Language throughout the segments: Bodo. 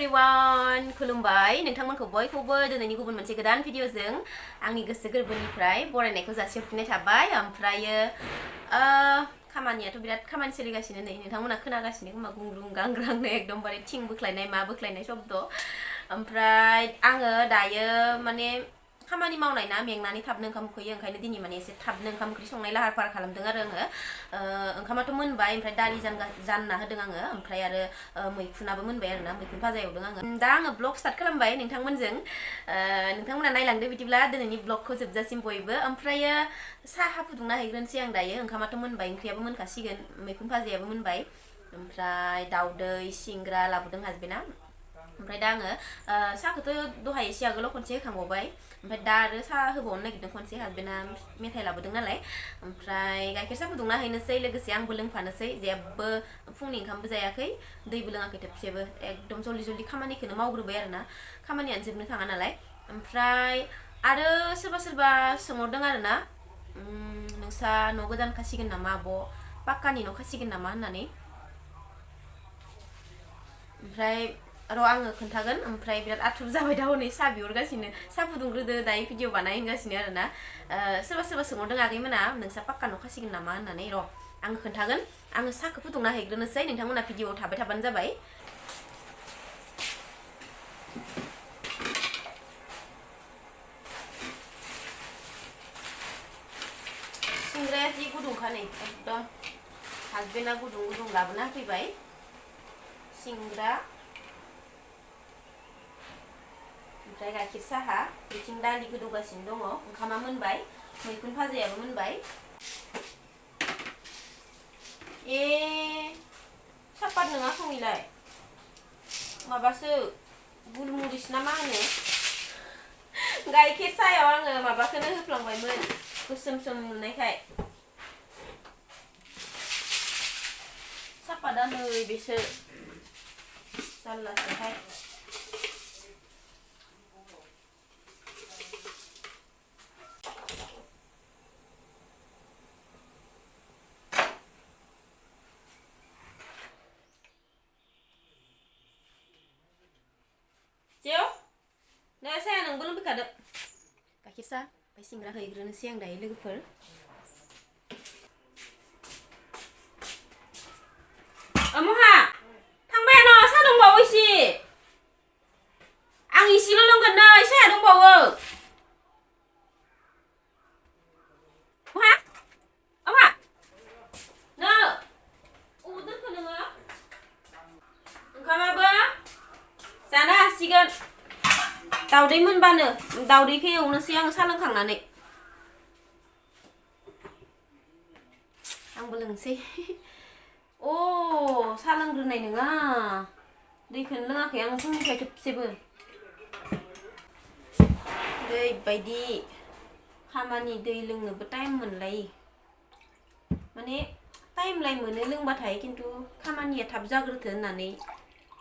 everyone, खुलुमबाय नोंथांमोनखौ बयखौबो दिनैनि गुबुन मोनसे गोदान भिडिअजों आंनि गोसो गोरबोनिफ्राय बरायनायखौ जासिहरफिननाय थाबाय। ओमफ्रायो खामानियाथ' बिराद खामानि सोलिगासिनो नै नोंथांमोना खोनागासिनो खोमा गुंग्रुं गांग्रांनो एकदमबारे थिं बोख्लायनाय मा बोख्लायनाय शब्द। ओमफ्राय आङो दायो माने खामानि मावनाय ना मेंनानै थाबनो ओंखाम उखैयो ओंखायनो दिनै माने एसे थाबनो ओंखाम ओंख्रि संनाय लाहार फाहार खालामदों आरो आङो। ओंखामाथ' मोनबाय ओमफ्राय दालि जानना होदों आङो ओमफ्राय आरो मैखुनाबो मोनबाय आरोना मैखुन भाजा एवदों आङो। दा आङो ब्लग स्टार्ट खालामबाय नोंथांमोनजों। नोंथांमोना नायलांदो बिदिब्ला दिनैनि ब्लगखौ जोबजासिम बयबो। ओमफ्रायो साहा फुदुंना हैग्रोनोसै आं दायो। ओंखामाथ' मोनबाय ओंख्रियाबो मोनखासिगोन मैखुन भाजायाबो मोनबाय ओमफ्राय दाउदै सिंग्रा लाबोदों हासबेन्डआ। ओमफ्राय दा आङो साहाखौथ' दहाय एसे आगोलाव खनसे होखांबावबाय ओमफ्राय दा आरो साहा होबावनो नागिरदों खनसे हासबेन्डआ मेथाइ लाबोदों नालाय। ओमफ्राय गाइखेर साहा फुदुंना हैनोसै लोगोसे आंबो लोंफानोसै जेबो फुंनि ओंखामबो जायाखै दैबो लोङाखै थोबसेबो एकदम जल्दि जल्दि खामानिखौनो मावग्रोबाय आरोना खामानियानो जोबनो थाङा नालाय। ओमफ्राय आरो सोरबा सोंहरदों आरोना नोंसा न' गोदान खासिगोन नामा आब' पाक्कानि न' खासिगोन नामा होननानै। ओमफ्राय र' आङो खोन्थागोन। ओमफ्राय बिराद आथुर जाबाय दा हनै साहा बिहरगासिनो साहा फुदुंग्रोदो दायो भिडिअ बानायगासिनो आरोना। सोरबा सोंहरदों आगैमोना नोंसा पाक्का न' खासिगोन नामा होननानै। र' आङो खोन्थागोन आङो साहाखौ फुदुंना हैग्रोनोसै नोंथांमोना भिडिअआव थाबाय थाबानो जाबाय। सिंग्राया जि गुदुंखा नै एकदम हासबेन्डआ गुदुं गुदुं लाबोना होफैबाय सिंग्रा ओमफ्राय गाइखेर साहा बिथिं दालि गोदौगासिनो दङ ओंखामा मोनबाय मैखुन भाजायाबो मोनबाय। ए सापात नङा सङैलाय माबासो गुलमुरिस ना मा होनो गाइखेर साहायाव आङो माबाखौनो होफ्लांबायमोन गोसोम सोम नुनायखाय। सापाता नै बेसो जारलासोहाय। जेव नै साया नोंबो लोंफैखादो गाइखेर साहा ओमफ्राय सिंग्रा हैग्रोनोसै आं दायो लोगोफोर। महा थांबायानो साहा दंबावो इसे आं इसेल' लोंगोन नै साया दंबावो। महा नो अबाव दोनखो नोङो ओंखामाबो जानो हासिगोन दाउदै मोनबानो दाउदैखौ एवनोसै आङो साहा लोंखांनानै आंबो लोंसै। अ साहा लोंग्रोनाय नङा दैखौनो लोङाखै आं फुंनिफ्राय थोबसेबो। ओरैबायदि खामानि दै लोंनोबो टाइम मोनलायै माने टाइमलाय मोनो लोंबाथाय खिन्थु खामानिया थाब जाग्रोथो होननानै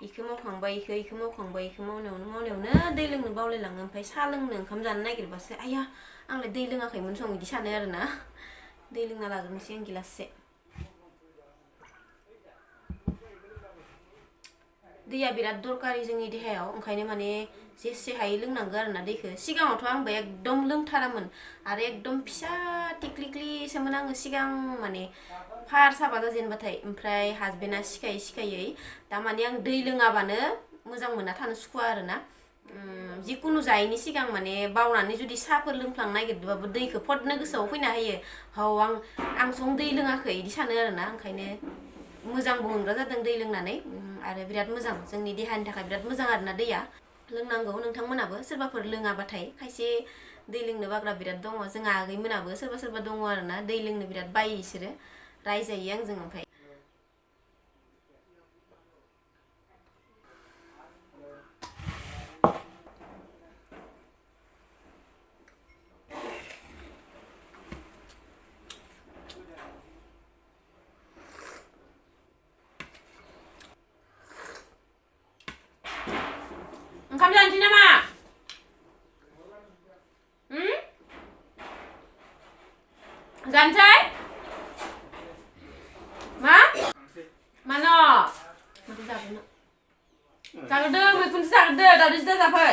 इखौ मावखांबाय इखौ मावखांबाय इखौ मावनायावनो दै लोंनो बावलायलाङो। ओमफ्राय साहा लोंनो ओंखाम जानो नागिरबासो आया आंलाय दै लोङाखैमोन सं बिदि सानो आरोना। दै लोंना लाग्रोनोसै आं गिलाससे। दैया बिराद दरकारि जोंनि देहायाव ओंखायनो माने जेसे हायो लोंनांगौ आरोना दैखौ। सिगाङावथ' आंबो एकदम लोंथारामोन आरो एकदम फिसा टिक्लिक्लिसोमोन आङो सिगां माने फार साबा जाजेनबाथाय। ओमफ्राय हासबेन्डआ सिखायै दामाने आं दै लोङाबानो मोजां मोना थानो सुखुवा आरोना। जिखुनु जायैनि सिगां माने बावनानै जुदि साहाफोर लोंफ्लांनो नागिरदोंबाबो दैखौ फदनो गोसोआव फैना होयो हौ आं सं दै लोङाखै बिदि सानो आरोना। ओंखायनो मोजांबो मोनग्रा जादों दै लोंनानै आरो बिराद मोजां जोंनि देहानि थाखाय बिराद मोजां आरोना दैया लोंनांगौ। नोंथांमोनाबो सोरबाफोर लोङाबाथाय खायसे दै लोंनो बाग्रा बिराद दङ जोंहा आगैमोनाबो सोरबा दङ आरोना दै लोंनो बिराद बायो बिसोरो रायजायो आंजों। ओमफ्राय ओंखाम जानोसै नामा जानोसै मा मानो माथो जाग्रोनो मैखुन खनसे जागोन दे दावदै सिदा जाफै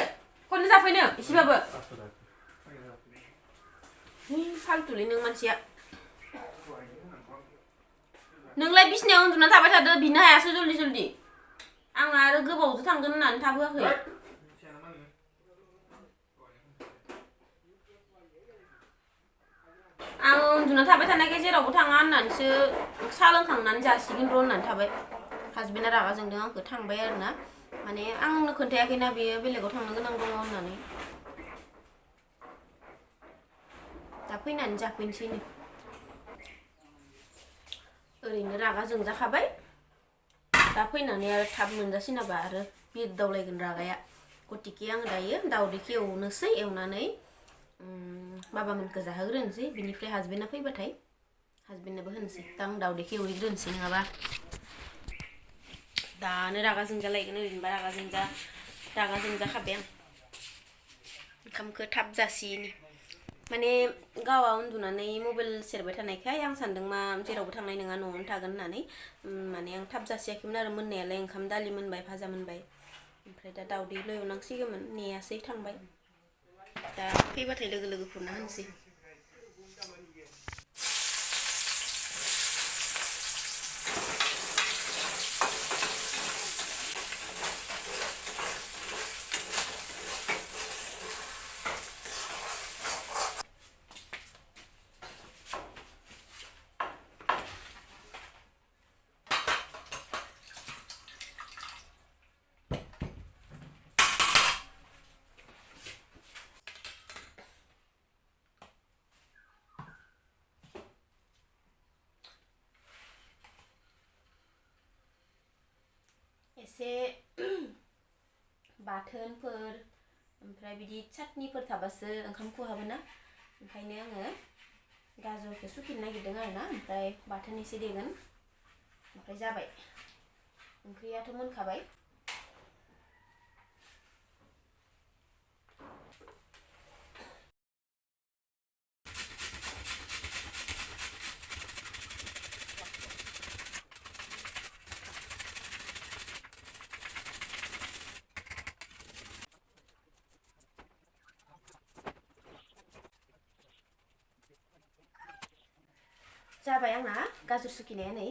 खनसे जाफैनो एसेबाबो फालतुलै नों मानसिया नोंलाय बिसिनायाव उन्दुना थाबाय थादो बिनो हायासो जल्दि आं आरो गोबावजों थांगोन होननानै थाबोआखै आं उन्दुना थाबाय थानायखाय जेरावबो थाङा होननानैसो साहा लोंखांनानै जासिगोन र' होननानै थाबाय हासबेन्डआ रागा जोंदों आंखौ थांबाय आरोना माने आंनो खोन्थायाखैना बेयो बेलेगाव थांनो गोनां दङ होननानै दा फैनानै जाफैनोसैनो ओरैनो रागा जोंजाखाबाय दा फैनानै आरो थाब मोनजासिनाबा आरो बिरदावलायगोन रागाया गतिके आं दायो दावदैखौ एवनोसै एवनानै बाबामोनखौ जाहोग्रोनोसै बिनिफ्राय हासबेन्डआ फैबाथाय हासबेन्डनोबो होनोसै दा आं दावदैखौ एवहैग्रोनोसै नङाबा दानो रागा जोंजालायगोन ओरैनोबा रागा जोंजाखाबाय आं ओंखामखौ थाब जासियैनि माने गावा उन्दुनानै मबाइल सेरबाय थानायखाय आं सानदों मा जेरावबो थांनाय नङा न'आवनो थागोन होननानै माने आं थाब जासियाखैमोन आरो मोननायालाय ओंखाम दालि मोनबाय भाजा मोनबाय ओमफ्राय दा दावदैल' एवनांसिगौमोन नेयासै थांबाय दा फैबाथाय लोगो खुरना होनोसै एसे बाथोनफोर ओमफ्राय बिदि चाटनिफोर थाबासो ओंखाम खहाबोना ओंखायनो आङो गाजरखौ सुखिनो नागिरदों आरोना ओमफ्राय बाथोन एसे देगोन ओमफ्राय जाबाय ओंख्रियाथ' मोनखाबाय जाबाय आंना गाजर सुखिनाया नै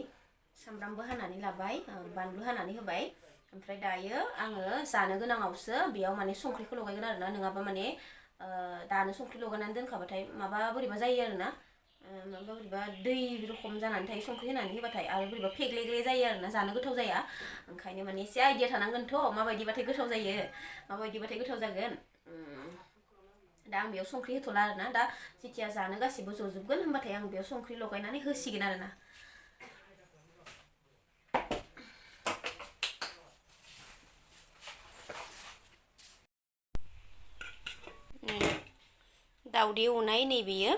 सामब्रामबो हानानै लाबाय बानलु हानानै होबाय ओमफ्राय दायो आङो जानो गोनाङावसो बेयाव माने संख्रिखौ लगायगोन आरोना नङाबा माने दानो संख्रि लगायनानै दोनखाबाथाय माबा बोरैबा जायो आरोना माबा बोरैबा दै रखम जानानै थायो संख्रि होनानै होबाथाय आरो बोरैबा फेग्ले जायो आरोना जानो गोथाव जाया ओंखायनो माने एसे आइडिया थानांगोनथ' माबायदिबाथाय गोथाव जायो माबायदिबाथाय गोथाव जागोन दा आं बेयाव संख्रि होथ'ला आरोना दा जेथिया जानो गासिबो जजोबगोन होनबाथाय आं बेयाव संख्रि लगायनानै होसिगोन आरोना दावदै एवनाय नैबेयो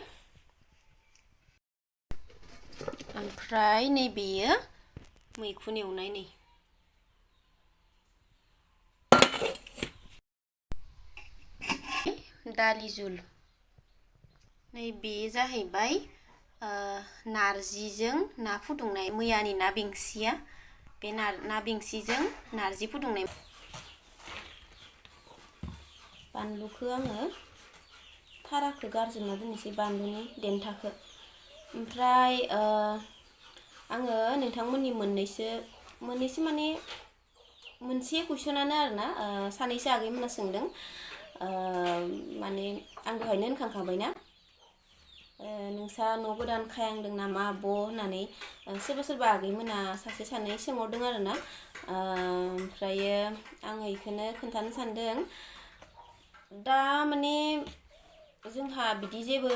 ओमफ्राय नैबेयो मैखुन एवनाय नै दालि जुल नैबे जाहैबाय नारजिजों ना फुदुंनाय मैयानि ना बेंसिया बे ना बेंसिजों नारजि फुदुंनाय बानलुखौ आङो थाराखौ गारजोबना दोननोसै बानलुनि देन्थाखौ ओमफ्राय आङो नोंथांमोननि मोननैसो माने मोनसे कुइसनानो आरोना सानैसो आगैमोना सोंदों माने आं दहायनो होनखांखाबायना नोंसा न' गोदान खायांदों नामा आब' होननानै सोरबा आगैमोना सासे सानै सोंहरदों आरोना ओमफ्रायो आङो बेखौनो खोन्थानो सानदों दा माने जोंहा बिदि जेबो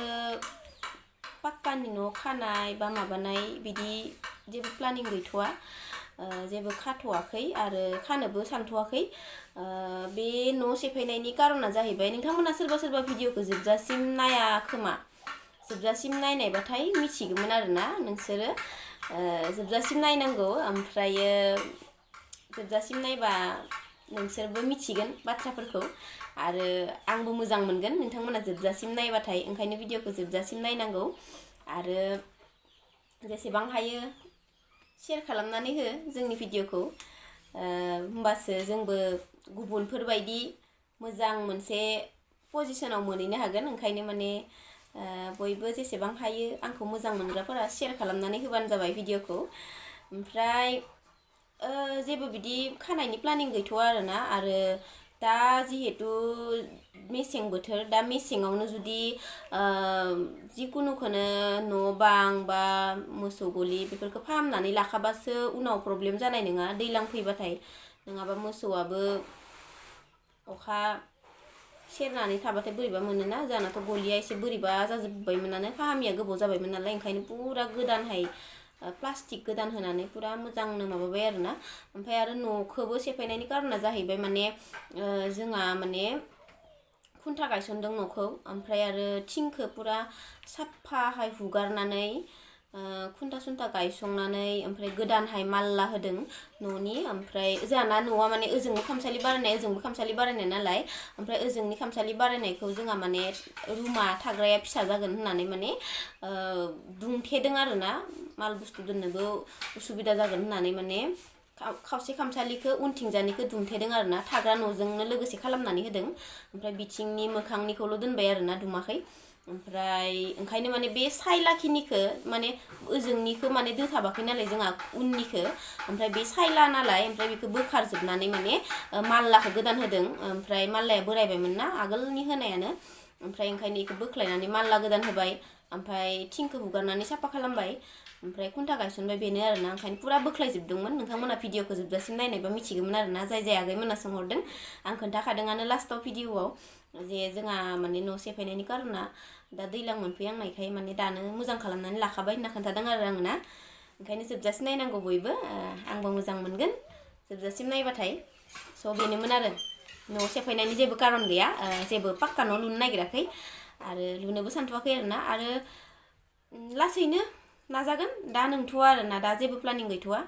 पाक्कानि न' खानाय बा माबानाय बिदि जेबो प्लानिं गैथ'वा जेबो खाथ'वाखै आरो खानोबो सानथ'वाखै बे न' सेफायनायनि कारना जाहैबाय नोंथांमोना सोरबा भिडिअखौ जोबजासिम नाया खोमा जोबजासिम नायनायबाथाय मिथिगौमोन आरोना नोंसोरो जोबजासिम नायनांगौ ओमफ्रायो जोबजासिम नायबा नोंसोरबो मिथिगोन बाथ्राफोरखौ आरो आंबो मोजां मोनगोन नोंथांमोना जोबजासिम नायबाथाय ओंखायनो भिडिअखौ जोबजासिम नायनांगौ आरो जेसेबां हायो शेयार खालामनानै हो जोंनि भिडिअखौ होमबासो जोंबो गुबुनफोरबायदि मोजां मोनसे पजिशनाव मोनहैनो हागोन ओंखायनो माने बयबो जेसेबां हायो आंखौ मोजां मोनग्राफोरा शेयार खालामनानै होबानो जाबाय भिडिअखौ ओमफ्राय जेबो बिदि खानायनि प्लानिं गैथ'आ आरोना आरो दा जिहेतु मेसें बोथोर दा मेसेङावनो जुदि जिकुनुखौनो न' बां बा मोसौ गलि बेफोरखौ फाहामनानै लाखाबासो उनाव प्रब्लेम जानाय नङा दैज्लां फैबाथाय नङाबा मोसौआबो अखा सेरनानै थाबाथाय बोरैबा मोनोना जोंहानाथ' गलिया एसे बोरैबा जाजोब्बायमोनानो फाहामिया गोबाव जाबायमोन नालाय ओंखायनो पुरा गोदानहाय प्लास्टिक गोदान होनानै पुरा मोजांनो माबाबाय आरोना ओमफ्राय आरो न'खौबो सेफायनायनि कारना जाहैबाय माने जोंहा माने खुन्था गायसनदों न'खौ ओमफ्राय आरो थिंखौ पुरा साफाहाय हुगारनानै खुन्था सुन्था गायसंनानै ओमफ्राय गोदानहाय माल्ला होदों न'नि ओमफ्राय जोंहाना न'आ माने ओजोंबो खामसालि बारायनाय ओजोंबो खामसालि बारायनाय नालाय ओमफ्राय ओजोंनि खामसालि बारायनायखौ जोंहा माने रुमा थाग्राया फिसा जागोन होननानै माने दुंथेदों आरोना माल बुस्थु दोननोबो उसुबिदा जागोन होननानै माने खावसे खामसालिखौ उनथिंजानिखौ दुंथेदों आरोना थाग्रा न'जोंनो लोगोसे खालामनानै होदों ओमफ्राय बिथिंनि मोखांनिखौल' दोनबाय आरोना दुमाखै ओमफ्राय ओंखायनो माने बे सायलाखिनिखौ माने ओजोंनिखौ माने दोथाबाखै नालाय जोंहा उननिखौ ओमफ्राय बे सायला नालाय ओमफ्राय बेखौ बोखारजोबनानै माने माल्लाखौ गोदान होदों ओमफ्राय माल्लाया बोरायबायमोन ना आगोलनि होनायानो ओमफ्राय ओंखायनो बेखौ बोख्लायनानै माल्ला गोदान होबाय ओमफ्राय थिंखौ हुगारनानै साफा खालामबाय ओमफ्राय खुन्था गायसनबाय बेनो आरोना ओंखायनो पुरा बोख्लायजोबदोंमोन नोंथांमोना भिडिअखौ जोबजासिम नायनायबा मिथिगौमोन आरोना जाय आगैमोना सोंहरदों आं खोन्थाखादोंआनो लास्टाव भिडिअआव जे जोंहा माने न' सेफायनायनि कारना दा दैज्लां मोनफैहांनायखाय माने दानो मोजां खालामनानै लाखाबाय होनना खोन्थादों आरो आं ना ओंखायनो जोबजासिम नायनांगौ बयबो आंबो मोजां मोनगोन जोबजासिम नायबाथाय स' बेनोमोन आरो न' सेफायनायनि जेबो कारन गैया जेबो पाक्का न' लुनो नागिराखै आरो लुनोबो सानथ'वाखै आरोना आरो लासैनो नाजागोन दा नंथ'आ आरोना दा जेबो प्लानिं गैथ'आ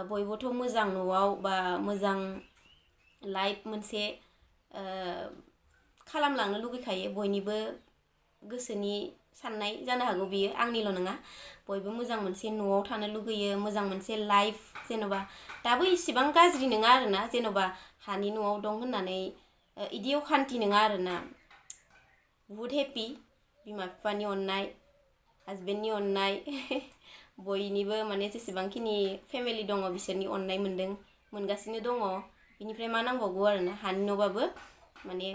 बयबोथ' मोजां न'आव बा मोजां लाइफ मोनसे खालामलांनो लुगैखायो बयनिबो गोसोनि साननाय जानो हागौ बियो आंनिल' नङा बयबो मोजां मोनसे न'आव थानो लुगैयो मोजां मोनसे लाइफ जेन'बा दाबो इसेबां गाज्रि नङा आरोना जेन'बा हानि न'आव दं होननानै इदि अखान्थि नङा आरोना बुहुत हेपि बिमा बिफानि अननाय हाजबेन्डनि अननाय बयनिबो माने जेसेबांखिनि फेमिलि दङ बिसोरनि अननाय मोनगासिनो दङ बिनिफ्राय मा नांबावगौ आरोना हानि न'बाबो माने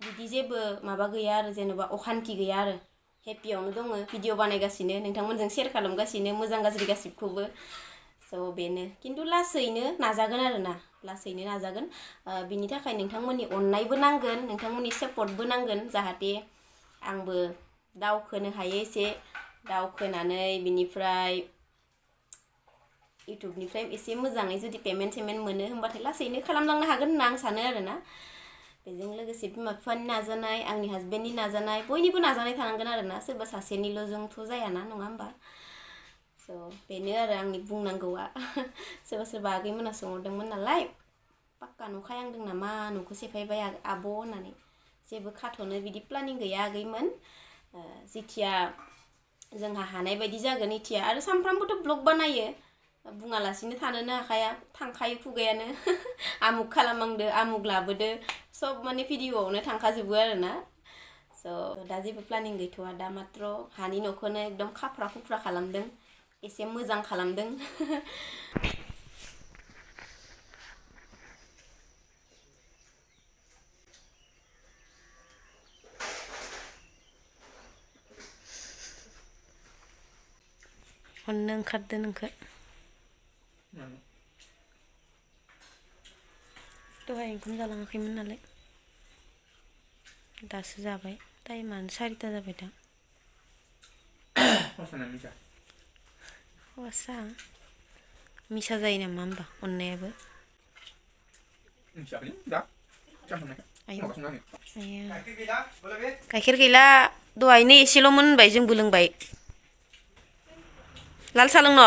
बिदि जेबो माबा गैया आरो जेन'बा अखान्थि गैया आरो हेपियावनो दङ भिडिअ बानायगासिनो नोंथांमोनजों शेयार खालामगासिनो मोजां गाज्रि गासिबखौबो स' बेनो खिन्थु लासैनो नाजागोन आरोना लासैनो नाजागोन बिनि थाखाय नोंथांमोननि अननायबो नांगोन नोंथांमोननि सापर्टबो नांगोन जाहाथे आंबो दावखोनो हायो एसे दावखोनानै बिनिफ्राय इउटुबनिफ्राय एसे मोजाङै जुदि पेमेन्ट मोनो होमबाथाय लासैनो खालामलांनो हागोन होनना आं सानो आरोना बेजों लोगोसे बिमा बिफानि नाजानाय आंनि हाजबेन्डनि नाजानाय बयनिबो नाजानाय थानांगोन आरोना सोरबा सासेनिल'जोंथ' जायाना नङा होमबा स' बेनो आरो आंनि बुंनांगौआ सोरबा आगैमोना सोंहरदोंमोन नालाय पाक्का न' खायांदों नामा न'खौ सेफायबाय आब' होननानै जेबो खाथ'नो बिदि प्लानिं गैया आगैमोन जिथिया जोंहा हानाय बायदि जागोन इथिया आरो सामफ्रामबोथ' ब्लग बानायो बुङालासिनो थानोनो हाखाया थांखायो खुगायानो आमुक खालामनांदो आमुक लाबोदो सब माने भिडिअआवनो थांखाजोबो आरोना स' दा जेबो प्लानिं गैथ'आ दा मात्र हानि न'खौनो एकदम खाफ्रा खुफ्रा खालामदों एसे मोजां खालामदों अननो ओंखारदो नोंखो दहाय ओंखाम जालाङाखैमोन नालाय दासो जाबाय टाइमानो 4टा जाबाय दा हौवासा मिसा जायो नामा होमबा अननायाबो गाइखेर गैला दहायनो एसेल'मोन होनबाय जोंबो लोंबाय लाल साहा लोंनो